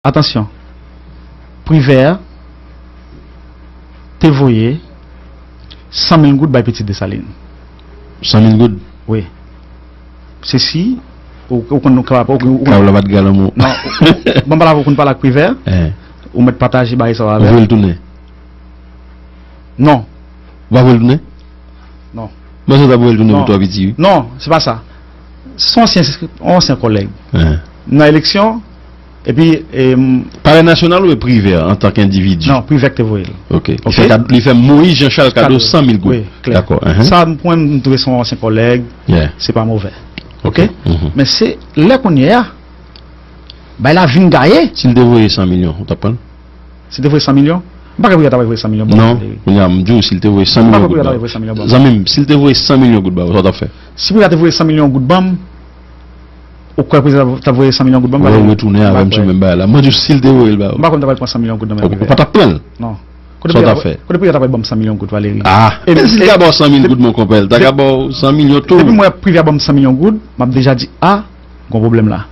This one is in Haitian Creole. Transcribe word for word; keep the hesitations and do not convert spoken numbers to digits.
Atansyon. Privè te voye san mil goud bay pitit Desalin. San mil goud. Wi. Se si ou ou konn kapab ou ou- Kawla bat galanmou. Non, ou- ou- bon pala ou konn pale ak Privè, Eh, ou mèt pataje bagay sa Ou avè. voye l tounen. Non. Ou pa voye l tounen? Non. Mwen se ta voye l tounen Non. Pou twa piti wi. Non, se pa sa. Se yon ansyen, yon ansyen kòlèg. Eh. Nan eleksyon, epi em, Palè nasyonal ou e Privè an tan k endividi? Non, Privè k te voye l. Ok. Li Ok. fè kad- li fè Moïse Jean Charles kado san mil goud. Wi, klè. Dakò. Mhm. Sa, m- pou mwen, m twouve se yon ansyen kòlèg. Yeah. Se pa move. Ok. Mhm. Men se lè kounye a, bay la vin gaye. Si l te voye san milyon, ou t ap pran l? Si te voye san milyon, m pa kwè Privè ta voye san milyon. Bon, Non. Valéry. Kounye a, m di w, si l te voye san M pa milyon kwè Privè ta goud. voye san milyon ban m. Zanmi m, si l te voye san milyon goud ba ou, sa w t ap fè? Si Privè ta voye san milyon goud ban m, ou kwè Privè ta voye san milyon goud ban m? Ou Valéry? retounen avè m sou menm bagay la. Mwen di w, si l te voye l ba M ou. Pa kwè m ta voye pran san milyon goud nan men Ou Privè. pa t ap pran l. Non. Sa w t ap fè? Kote Privè ta voye ban m san milyon goud, Valéry? Ah, E- men si l e- ta ba w san mil de- goud, mon konpè, l ta ka ba w san milyon tou. Depi mwen Privè ban m san milyon goud, m ap deja di, a, gon pwoblèm la.